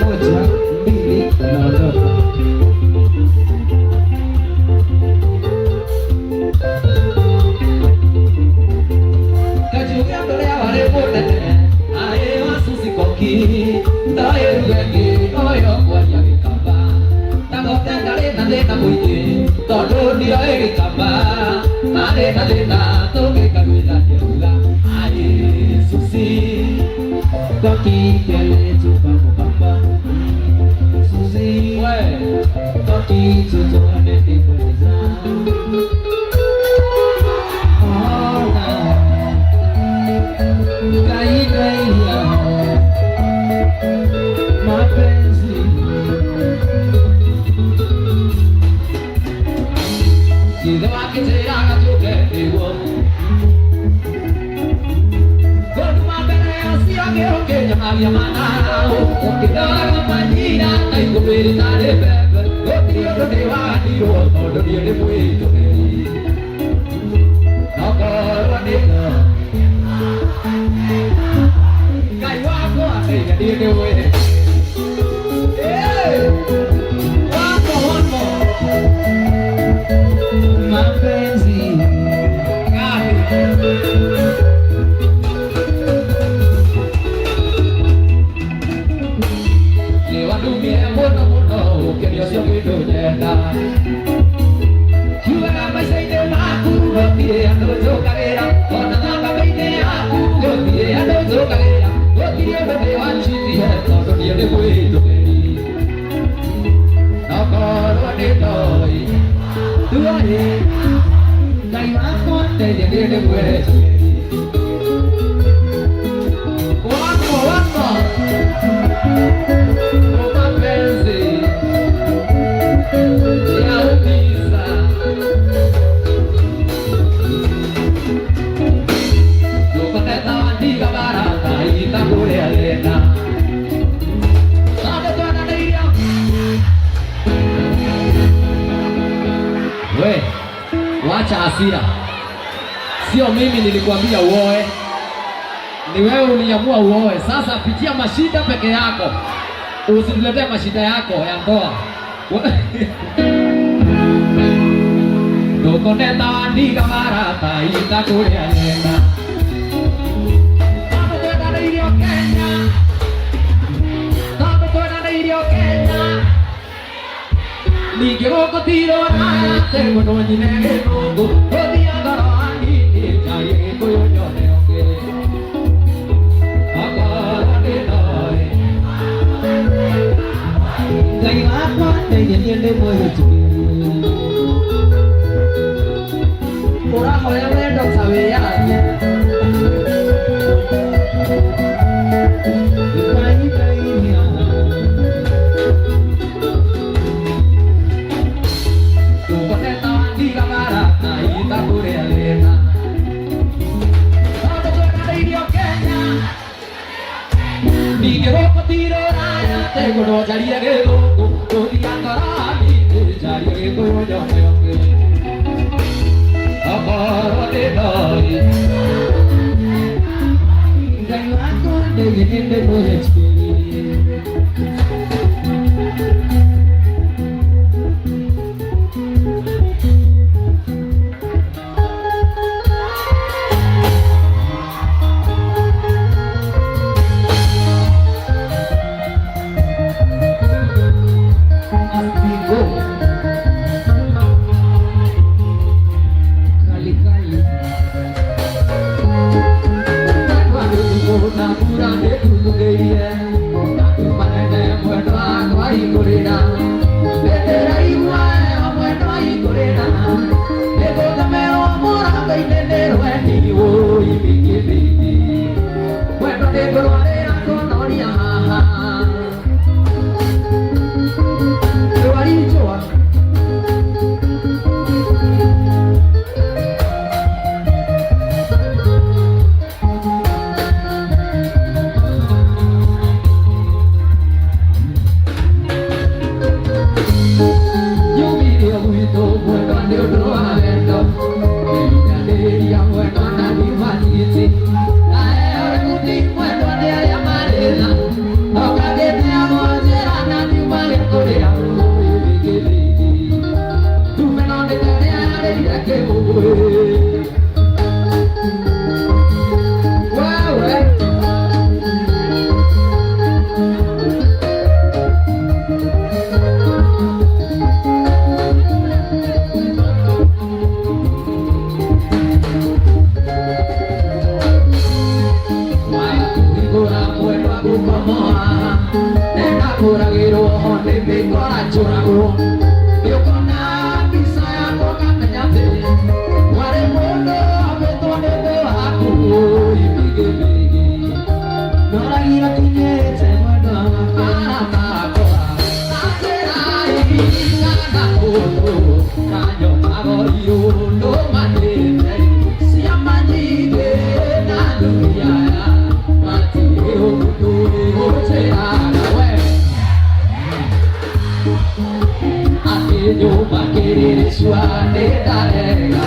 Moja, mbili, naondoka. We, wacha hasira. Sio mimi nilikwambia uoe, ni wewe uliamua uoe. Sasa pitia mashida peke yako, usituletee mashida yako ya ndoa. Ndukoneta wandiga marata itakuria nyena. Tondũ twendanĩirio Kenya, tondũ twendanĩirio Kenya. Ningĩ gũkũ tirwo atĩ mũndũ nyine gĩthũngũ gũthiĩ ngoro hanini njarie gĩkũyũ nyone ũngĩ. Okorwo ndĩ ndoĩ. Ngai wakwa ndeithia niĩ ndĩ mwĩhĩtũkĩri. Ũrahoya wendo ta wĩyathi. Ngai ndeithia. Njarie gĩthũngũ ngũthiĩ ngarani njarie gĩkũyũ nyone ũngĩ. Okorwo nĩ ndoĩ Ngai wakwa ndĩgĩte mũhĩtũkĩri. Aspigo. Kali kali. Nyumire gwitũ mwendwa nĩ ũndũ wa wendo nĩnyanĩria mwendwa na ndimanĩti naeo rĩkuti mwendwa nĩ arĩa marĩ tha okagĩteagwo njĩra na ndiuma gĩkũrĩa ũĩgĩthĩgĩ ndume no ndĩtarĩa yarĩire kĩbũgũĩ wewe. Kũhingũra mwendwa gũkomoa nĩndakũragĩrwo nĩ mĩkora njũragwo nĩũkona mbica yakwa ũkamenya atĩ warĩ mũndũ wambĩtwo nĩ ũndũ waku imĩgĩmĩgĩ Noragira kinyĩte mwendwa wakwa. aratakwa atĩra iringana kũndũ kanyokagoiũ ndũmanĩte ciama nyingĩ na thuriaya matirĩ ũndũ ũnjĩraga we atĩ nyũmba kĩrĩrĩcua nĩ ndarega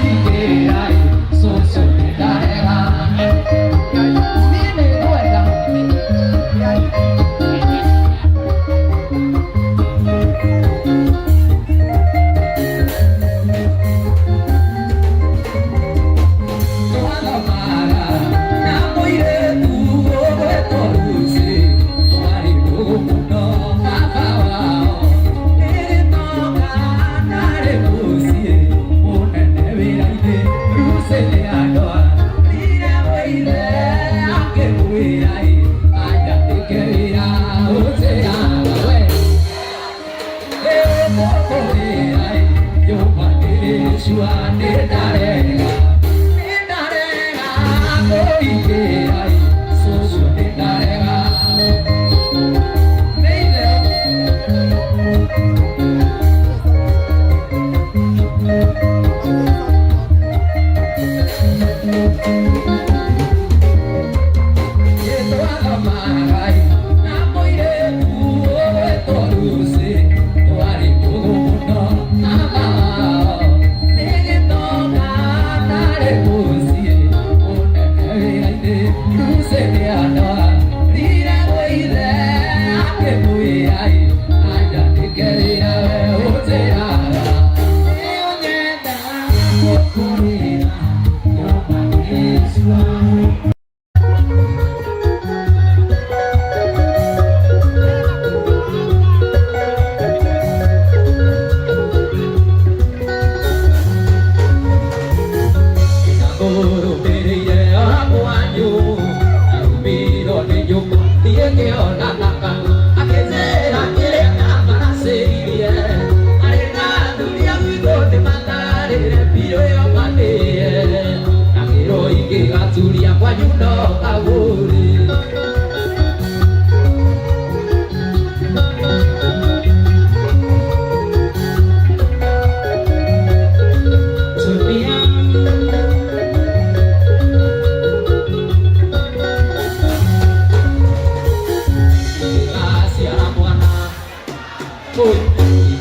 ingĩrai cũcũ nĩ ndarega niĩ nĩ ngwenda. Twathomaga na mũirĩtu ũgwĩtwo Lucy, twarĩ ndũgũ mũno baba wao nĩ gĩtonga narĩ mũciĩ mũnene wĩra-inĩ. Lucy nĩ andwarire mũithe akĩmwĩra ĩ anyandĩke wĩra ũnjĩraga we ĩgũkũrĩra ĩ nyũmba ndĩrĩcua nĩ ndarega nĩ ndarega kũingĩra ĩ cũcũ nĩ ndarega nĩ itherũ.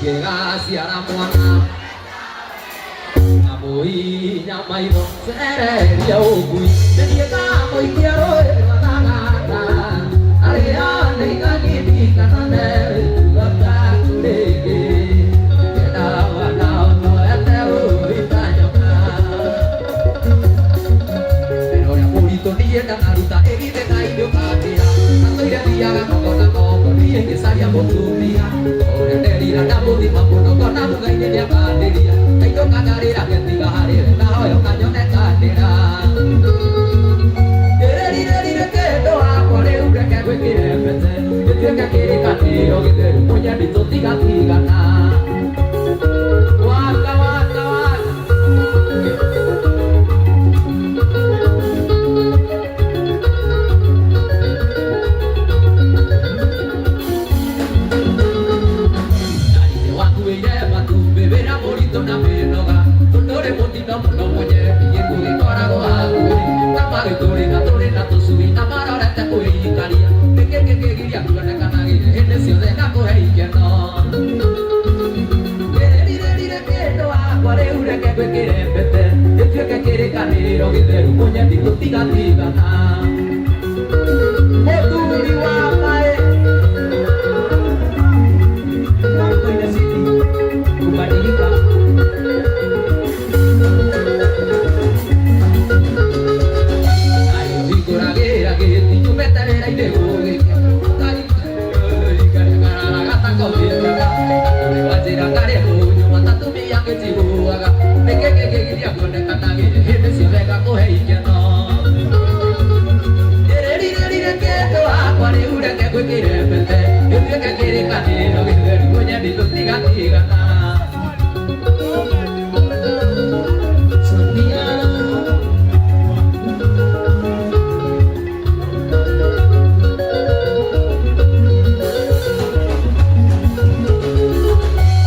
Ingĩgaciara mwana Amuinya maitho cereria ũgui Nĩniĩ ngamũikia rũĩ rwa thagana Arĩa nĩingagithika kana nĩtuga taku rĩngĩ Ngenda mwana ũtoete ũita nyoka Wĩra ũrĩa mũritũ niĩ ndanaruta ĩgithĩ na indo kandĩra Atũire thiaga ng'ongo na ng'ongo niĩ ngĩcaria mũtumia Ũrĩa nderira ndamũthima mũno ngona thutha-inĩ nĩakandĩria Kaitũ kangarĩra getiga harĩ we ndahoyo kanyone kandĩra Ndĩrerirerire kĩndũ wakwa rĩu reke ngwĩkĩre mbete Gĩtuĩke kĩrĩkanĩro gĩtheru mũnyendi tũtigatigana Waka waka waka. Ndarire wakuĩire matumbĩ wĩra mũritũ na mĩnoga Tũndũrĩ mũtino mũno mũnyendi gĩkuũ gĩkoragwo hakuhĩ Kamagĩ tũrĩ na tũrĩ na tũcui na marorete kwĩikaria Nĩkĩ kĩngĩgiria kuonekanagĩre hĩndĩ ciothe ngakũhe ikeno Ndĩrerirerire kĩndũ wakwa rĩu reke ngwĩkĩre mbete Gĩtuĩke kĩrĩkanĩro gĩtheru mũnyendi tũtigatigana Mũthuri wa maĩ Mambo inazidi kubadilika. Hingũragĩra gĩti nyumĩte wĩra-inĩ gũgĩkĩa Karara wanjĩra karĩ mũnyũ matatumia ngĩtiguaga nĩkĩ kĩngĩgiria kuonekanagĩre hĩndĩ ciothe ngakũhe ikeno Ndĩrerirerire kĩndũ wakwa rĩu reke ngwĩkĩre mbete gĩtuĩke kĩrĩkanĩro gĩtheru mũnyendi tũtigatigana Sonia.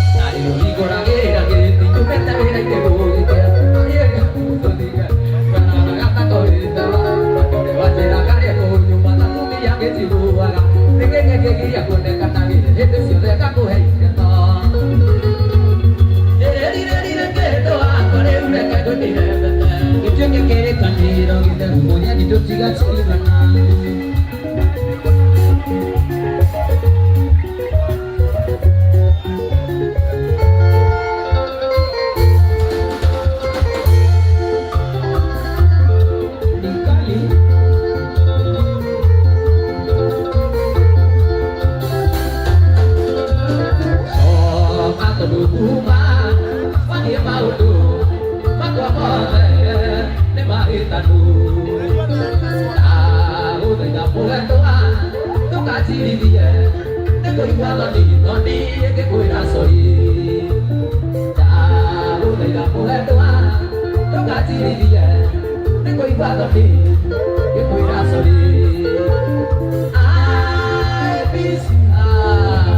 Hingũragĩra gĩti nyumĩte wĩra-inĩ gũgĩkĩa wanjĩra karĩ mũnyũ matatumia ngĩtiguaga nĩkĩ kĩngĩgiria kuonekanagĩre hĩndĩ ciothe ngakũhe ikeno Ndĩrerirerire kĩndũ wakwa rĩu reke ngwĩkĩre mbete Gĩtuĩke kĩrĩkanĩro gĩtheru mũnyendi tũtigatigana. Ni kali. Coka tondũ kuma wathiĩ maũndũ makwa mothe nĩ mahĩtanu Ndagũthaitha mũgendwa ndũkanjirithie nĩ kũigua thoni thoni ngĩkwĩra sorry Ndagũthaitha mũgendwa ndũkanjirithie nĩ kũigua thoni ngĩkwĩra sorry I miss you. Ah.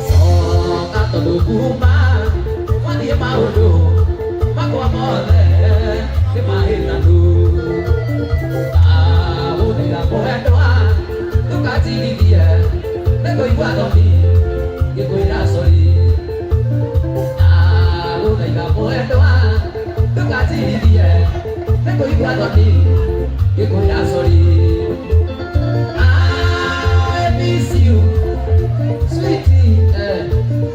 Coka tondũ kuma wathiĩ maũndũ makwa mothe nĩ mahĩtanu Ndagũthaitha mũhendwa ndũkanjirithie nĩ kũigua thoni ngĩkwĩra sorry Ndagũthaitha mũhendwa ndũkanjirithie nĩ kũigua thoni ngĩkwĩra sorry I miss you sweetie,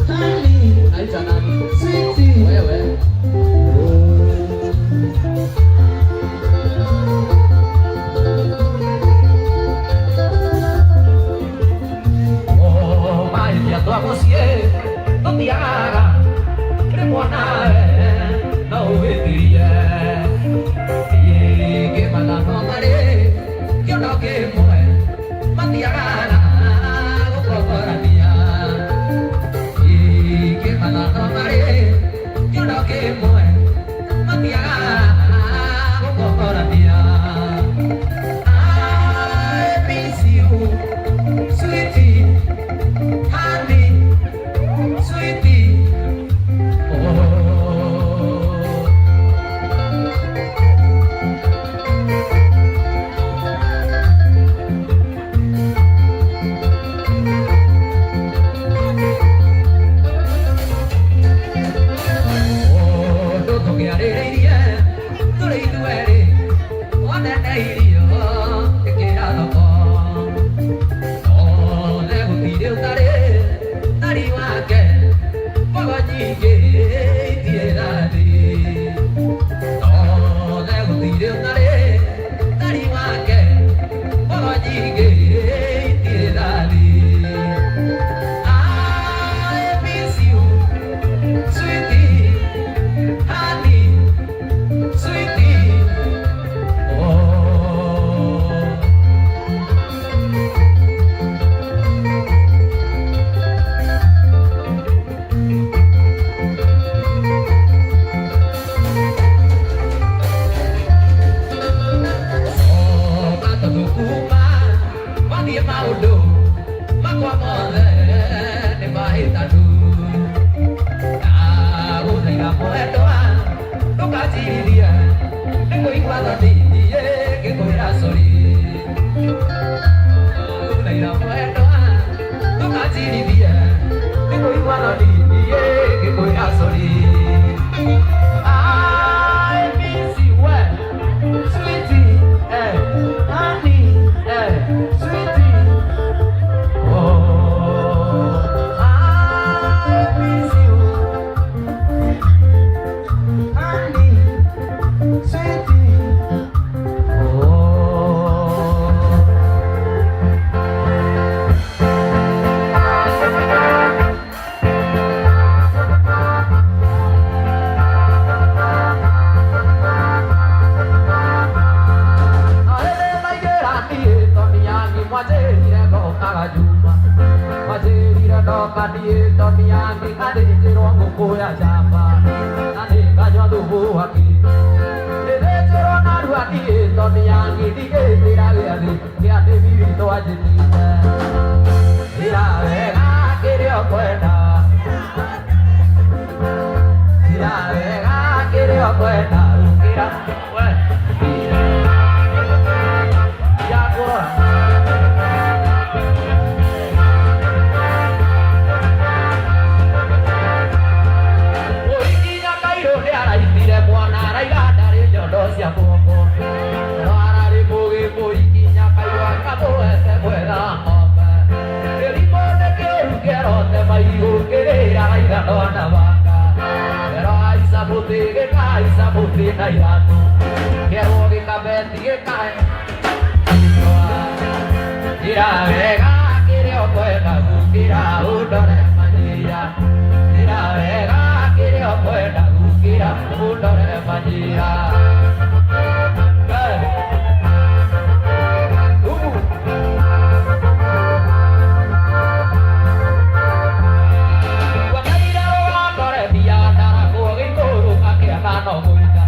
Honey, unaita nani? Sweetie. Wewe. Oh, mahĩtia twa mũciĩ tũtiagaga rĩmwe nawe no ũhĩtirie Niĩ ngĩmatha no marĩ kĩondo kĩmwe matiagaga gũkokorania Niĩ ngĩmatha no marĩ kĩondo kĩmwe matiagaga gũkokorania I miss you. Makwa mothe nĩ mahĩtanu. Ndagũthaitha mwendwa ndũkanjirithie nĩ kũigua thoni niĩ ngĩkwĩra sorry. Ndagũthaitha mwendwa ndũkanjirithie nĩ kũigua thoni niĩ ngĩkwĩra sorry. I miss you, well, sweetie, eh, honey, eh, sweetie. Oh, I miss you, honey, sweetie. Oh. Mwanjĩrire ngokaga Juma, mwanjĩrire ndoka niĩ toniangi ngathĩnjĩrwo ngũkũ ya njamba na nĩnganyua thubu wake. Nĩthĩnjĩrwo narua niĩ toniangi ndigĩtĩra gĩathĩ kĩa ndĩbi witũ anjĩtĩte. Ĩra wega kĩrĩa ũkwenda, ĩra wega kĩrĩa ũkwenda, ũkĩra we ya kũrora. Mũikinya kairũ nĩ araitire mwana araiga ndarĩ nyondo cia guoko no ararĩ mũgĩ mũikinya kairũ akamũhete mwetha ng'ombe kĩrimũ nĩ kĩũru kĩrote maigũ kĩrĩra ithanwa na banga kĩro haica mũtĩ gĩkahaica mũtĩ na iratũ kĩerwo gĩkabeti gĩkahe. Ĩra wega kĩrĩa ũkwenda gũkĩra ũndore manyira. Ĩra wega kĩrĩa ũkwenda gũkĩra ũndore manyira. Eh. Umu. Wakaire rũgondorethia ndaragwo gĩikũrũka kĩaga no gũita.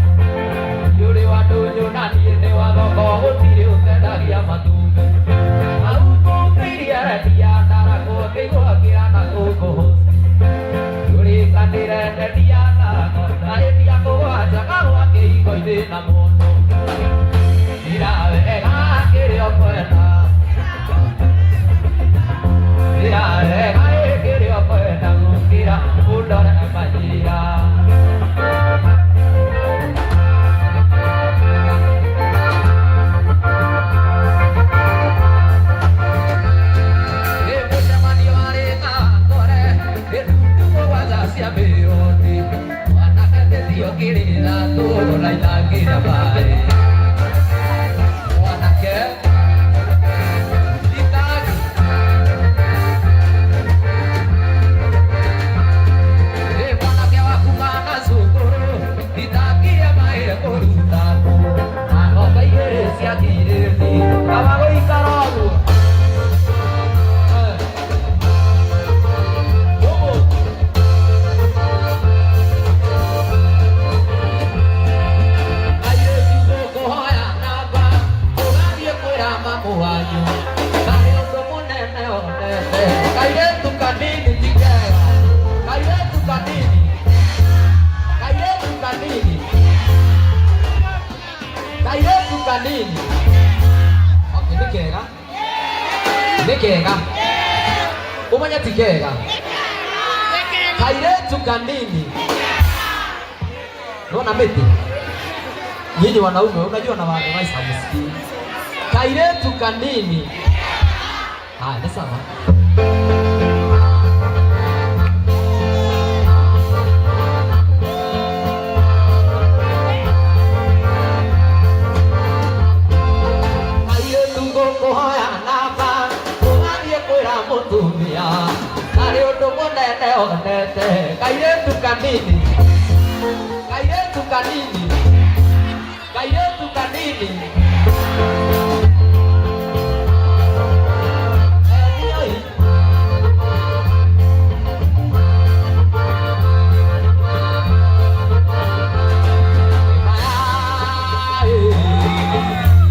Yũrĩ wa ndũnyũ na niĩ nĩ wa thoko gũtirĩ ũtendagia matumbĩ. Hau kũngĩirie rendia ndaragwo kĩigua na gũkũ hosi. Tũrĩkanĩre ndendia thako ndahĩtia kũgwanja kagwa kĩhingo-inĩ na mũndũ. Ĩra wega kĩrĩa ũkwenda. Ĩra wega kĩrĩa ũkwenda gũkĩra ũndore manyira. Ĩ mũcemanio warĩ Kawangware, ĩndundu mũgwanja cia mĩroti. Mwanake tĩtio kĩrĩra tũgũra itangĩra maĩ. Mwanake itangi. Ĩ mwanake waku kana cukuru itangirie maĩ kũruta kũ na ng'ombe igĩrĩ cia ngirĩti kaba gũikara ũguo. Eh. Ũguo. Airĩtu gũkũhoya namba ũgathiĩ kwĩra mamu wanyu karĩ ũndũ mũnene onete. Kairĩtu kanini ti kega, kairĩtu kanini, kairĩtu kanini, kairĩtu kanini. Okay, nĩ kega, nĩ kega, ũmenye ti kega, kairĩtu kanini. Nona mĩtĩ nyinyi wanaume, unajua na waadvise hamsikii. Kairetu kanini. Haya, ni sawa. Kairetu ngũkũhoya namba ũgathiĩ kwĩra mũtumia harĩ ũndũ mũnene onete. Kairetu kanini, kairetu kanini, kairetu kanini. Eh, nioi. Maya, eh.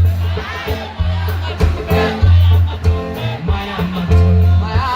Maya matu. Maya,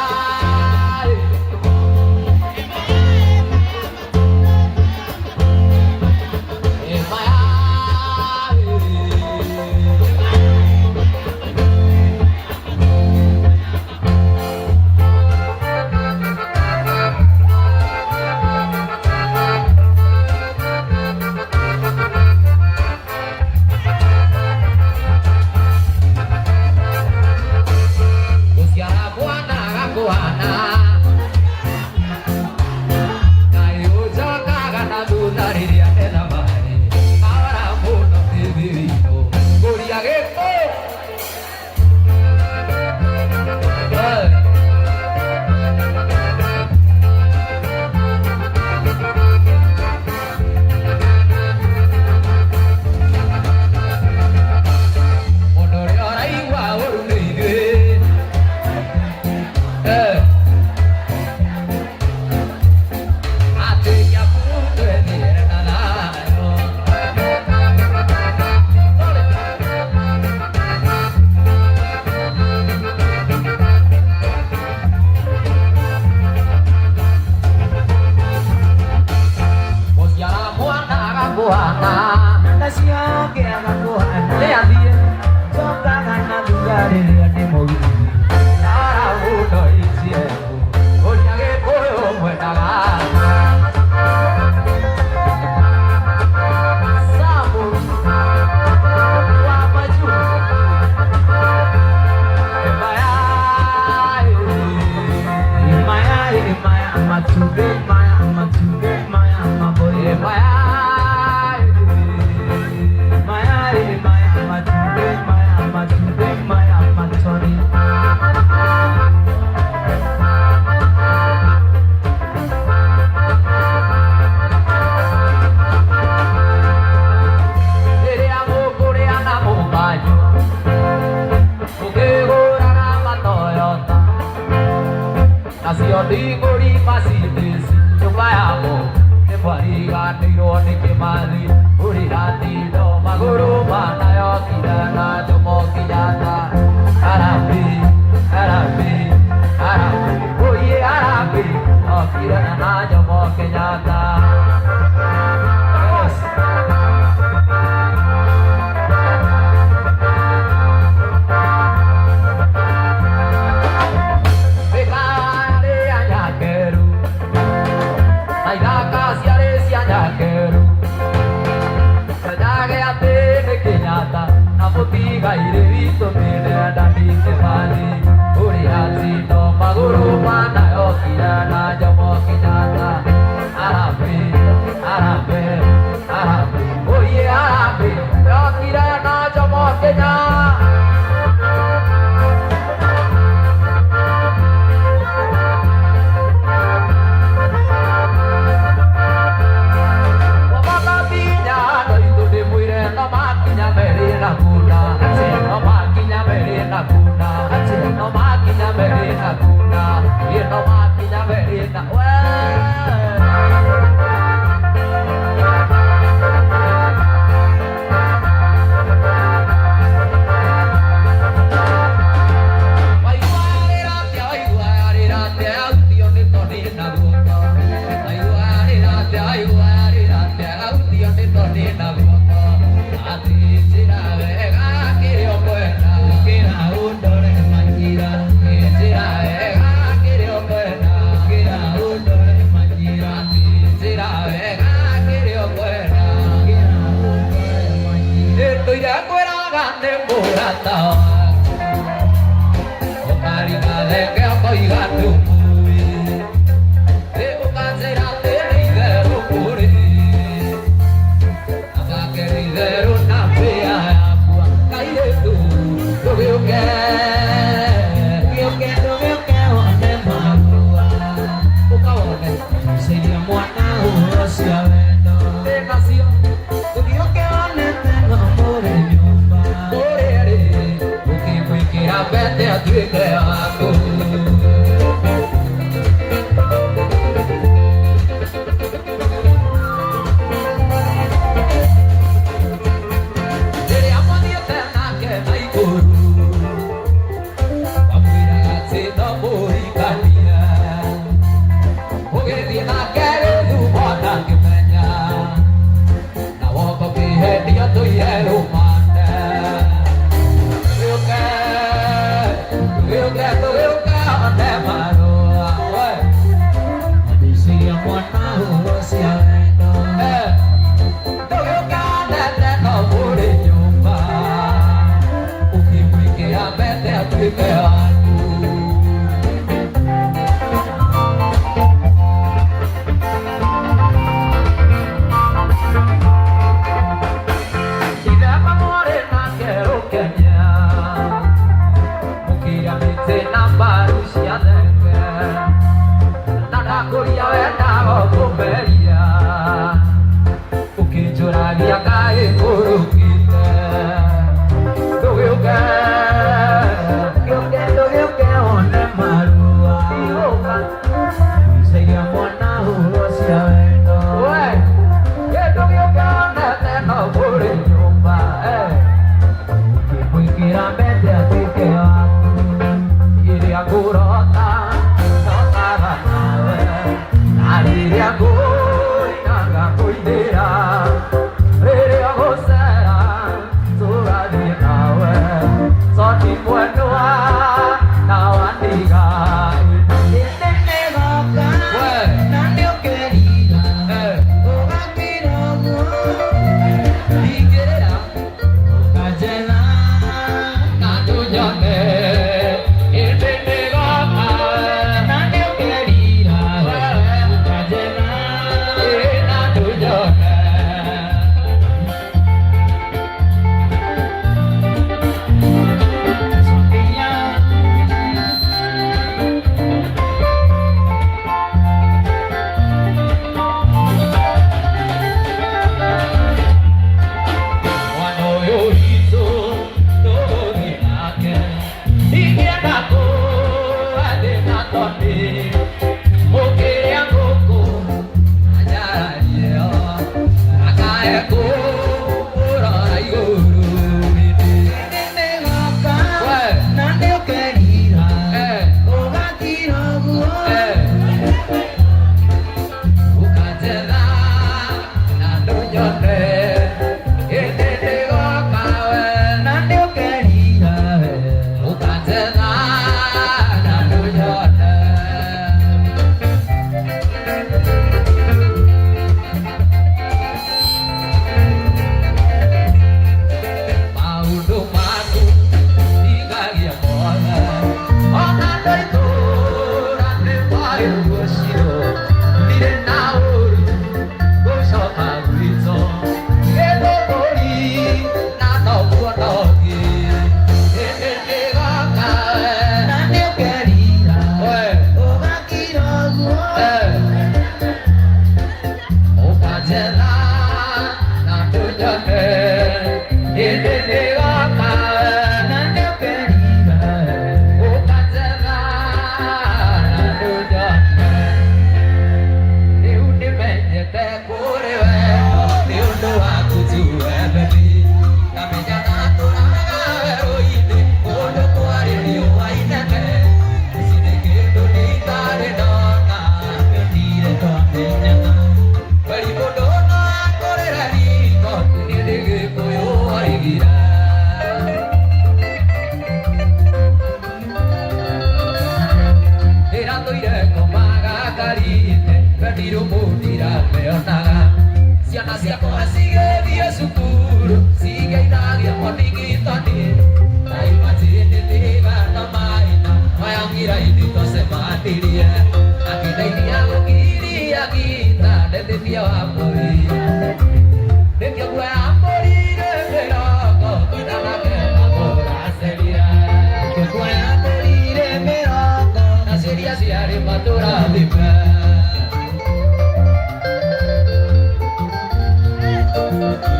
Agakuhana Ngai ũnjokaga na thutha rĩrĩa ndetha maĩ Kawara mũno thĩ witũ Ngũria gĩkũ. Hey. Mũndũ ũrĩa ũraigua ũru nĩ ithuĩ. Eh. Atĩ Kiambu twethiĩre na thayũ. Gũciara mwana agakuhana. Nacio agakuhana. Nĩ athiĩ. Njokaga na thutha rĩrĩa ndĩ mũgima. Ndara mũno ichiegu. Ũrĩa Gĩkũyũ mwendaga. Samu wa Majuu. Mayai. Maya, maya, matumbĩ, maya, matumbĩ, maya, maboye. Mayai. Maya, maya, matumbĩ, maya, matumbĩ, maya, matoni. Rĩrĩa mũkũrĩa na mũkanyua, mũkĩgũraga matoyota, nacio ndigũri Mercedes, nyũmba ya mũndũ nĩmwariganĩirwo nĩ Kĩmathi, ũrĩ hatindo magũrũ manayokire na Jomo Kenyatta. Harambee, harambee, harambee, oye harambee, okire na Jomo Kenyatta. Vamos. Mĩkarĩa nyakeru na ithaka ciarĩ cia nyakeru menyage atĩ nĩ Kenyatta na mũtigairĩ witũ mĩnenda nĩ Kĩmathi ũrĩ hatindo magũrũ manayokire na Jomo Kenyatta. Harambee, harambee, harambee, oye harambee, yokire na Jomo Kenyatta. Ũkĩra ũndore manjira, ũkĩra ũndore manjira, ũkĩra ũndore manjira. Ndũire ngwĩraga nĩ mũrata waku ũkarima thenge ũkoiga ndũmũĩ ĩ ũkanjĩra atĩ nĩ itherũ kũrĩ abake nĩ itherũ na mbĩa yakwa kairĩtu ndũgĩũke. Ũgĩũke, ndũgĩũke wone marũa. Ũkawone. Caria mwana huro cia wendo. Ndĩ nacio. Ũgĩũke wone teno mũrĩ nyũmba. Kũrĩa rĩ ũkĩmwĩkĩra mbete atuĩke waku. Rĩrĩa mwathiĩte nake na igũrũ wamwĩraga atĩ no mũhikania ũgĩthiĩ nake gĩthumo ndangĩmenya na wongo kĩhendio tũiye rũmande tũgĩũke tũgĩũke tũgĩũke one marũa we. Caria mwana huro cia wendo. Eh, ndũgĩũke one no mũrĩ nyũmba ũkĩmwĩkĩra mbete atuĩke waku. Cia thenge na ndakũria wendaga kũmeria ũkĩnjũragia kaĩ kũrũkĩte ndũgĩũke Ndũgĩũke, ndũgĩũke one marua. Igũka Icaria mwana huro cia wendo. We kĩndũ gĩũke onete no kũrĩ nyũmba eh. Ũkĩmwĩkĩra mbete atuĩke waku. Rĩrĩa ngũrota ndotaga nawe na rĩrĩa ngũina ngakũinĩra rĩrĩa ngũcera tũgathiĩ nawe tondũ mwendwa na wandiga Hĩndĩ nĩgoka, We. na nĩũkerira. Eh, Ũgakira ũguo, ndingĩrĩra ũkanjetha. Na tũnyone hĩndĩ nĩgoka Na nĩũkerira, ũkanjetha. Ĩ, na tũnyone. Sophia. Mwana ũyũ witũ tũgũthiĩ nake ingĩenda kũathiĩ na tondĩ mũkĩrĩa ngũkũ anjararie o akae kũrora igũrũ Hĩndĩ nĩgoka, We. na nĩũkerira. Eh. Ũgakira ũguo, Ũkanjetha na ndũnyone hĩndĩ nĩgoka we na nĩũkerira. Ũkanjetha na ndũnyone. Maũndũ maku ndigagia mothe ona ndaitũra nĩ warĩ ũcio ndirĩ na ũru gũcoka gwitũ gĩthũngũri na noguo nogi hĩndĩ nĩgoka Na nĩũkerira. we Ũgakira ũguo, Ũkanjetha na ndũnyone hĩndĩ nĩgoka na nĩũkerira. Ũkanjetha na ndũnyone rĩu nĩmenyete kũrĩ we nĩ ũndũ waku tu we baby ngamenya ndatũraga werũ-inĩ kũndũ kwarĩ riũa inene ici nĩ kĩndũ nitarĩ ndona Ndire twamenyana. Weri mũndũ no akũrĩre riko niĩ ndĩ Gĩkũyũ oigira. Ndĩratũire ngomaga karine wendirũ mũndiramĩonaga ciana ciakwa cigĩthiĩ cukuru cigeithagia mondigitoni taimatindĩtigana maina mayang'iraini tocemanirie akĩndeithia gũkiria gita ndetĩtie wa mbũri nĩkĩo guoya mbũrire mĩrongo kwenda nake akũraceria. Kĩguoya mbũrire mĩrongo. Na ciĩria ciarĩ matũrathime.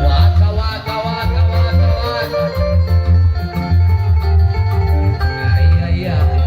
Waka waka waka waka waka. Ai ai ai.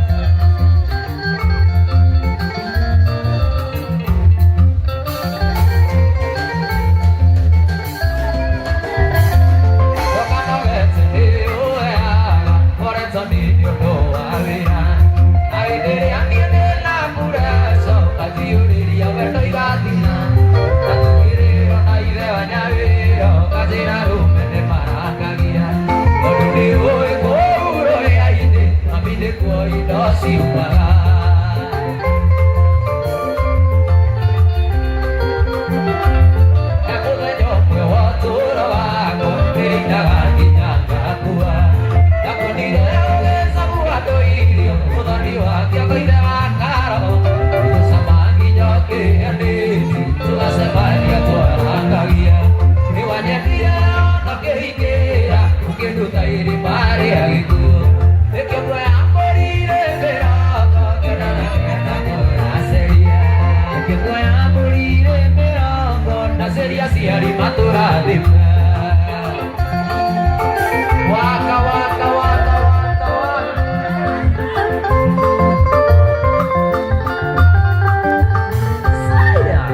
Ciumaga. Mũthenya ũmwe wa ũtũũro wakwa ndĩrĩinaga nginya ngakua. Ndakuonire ũgĩcagũra andũ irio, mũthoni wa kĩongo ithe wa karo. Gũcama nginya ũkĩanĩti, tũgacemania twarangagia. Nĩwanyendire ona ũkĩhingĩra, ũkĩnduta irima rĩa gĩkuũ. Nĩkĩo guoya mbũrire mĩrongo Tũcokeria aciari matũrathime. Waka waka waka waka waka. Saya.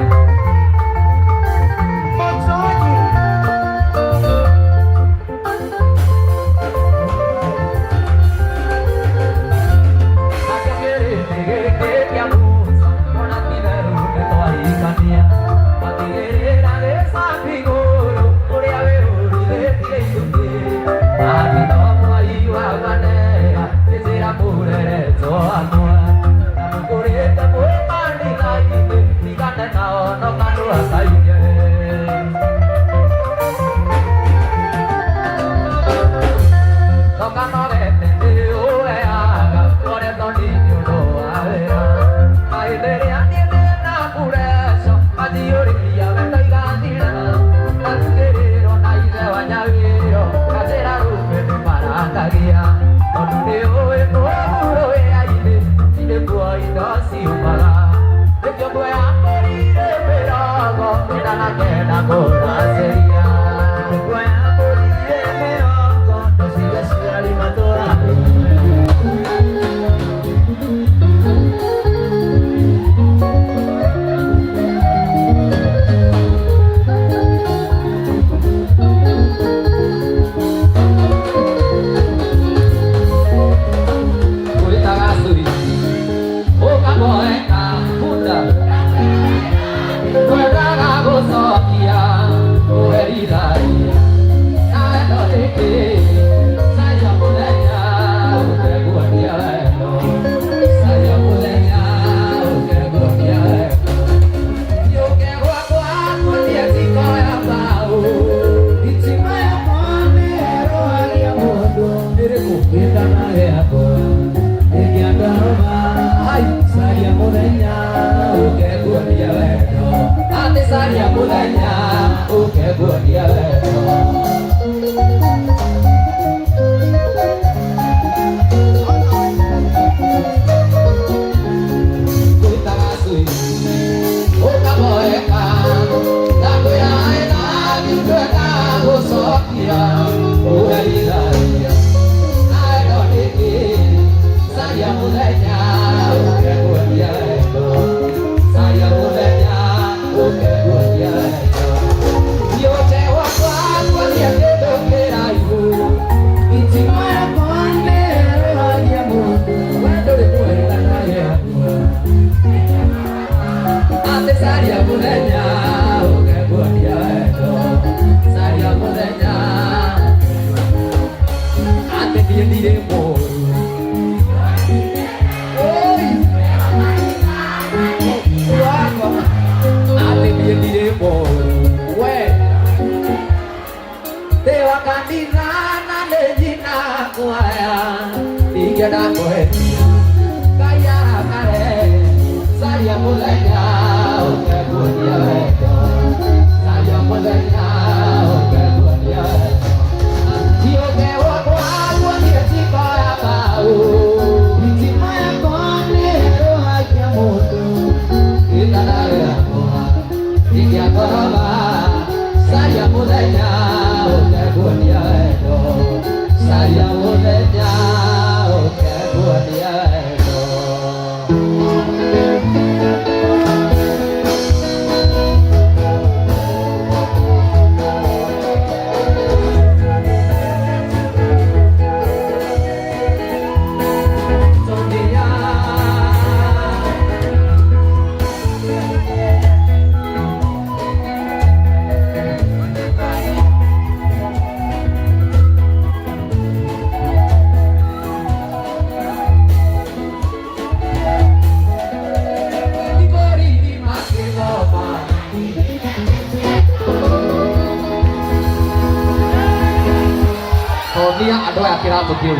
Tonia andũ aya kĩratũ kĩu.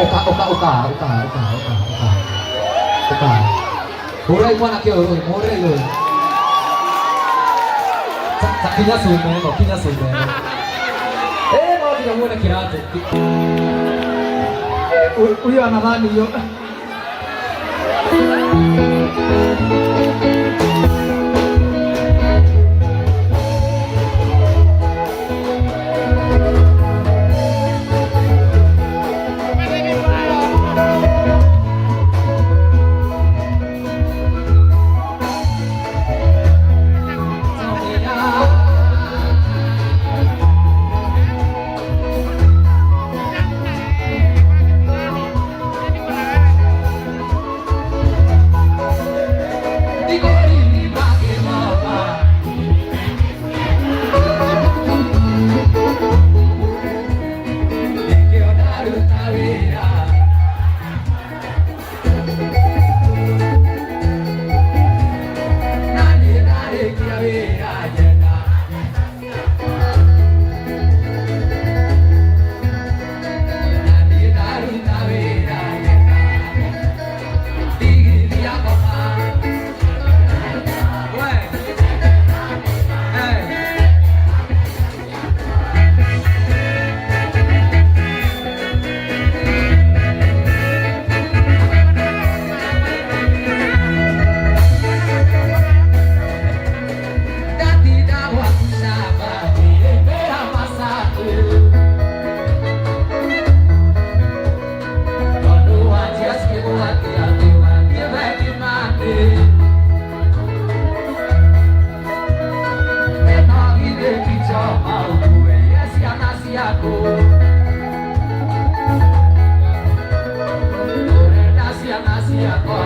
Ũka ũka ũka ũka ũka ũka ũka ũka. Hũrai mwanake ũyũ rũĩ, mũhũrĩrei rũĩ. Ta kinya cume ĩno, kinya cume ĩno. Ĩ no nginya muone kĩratũ. Huyo anadhani hiyo. Yeah.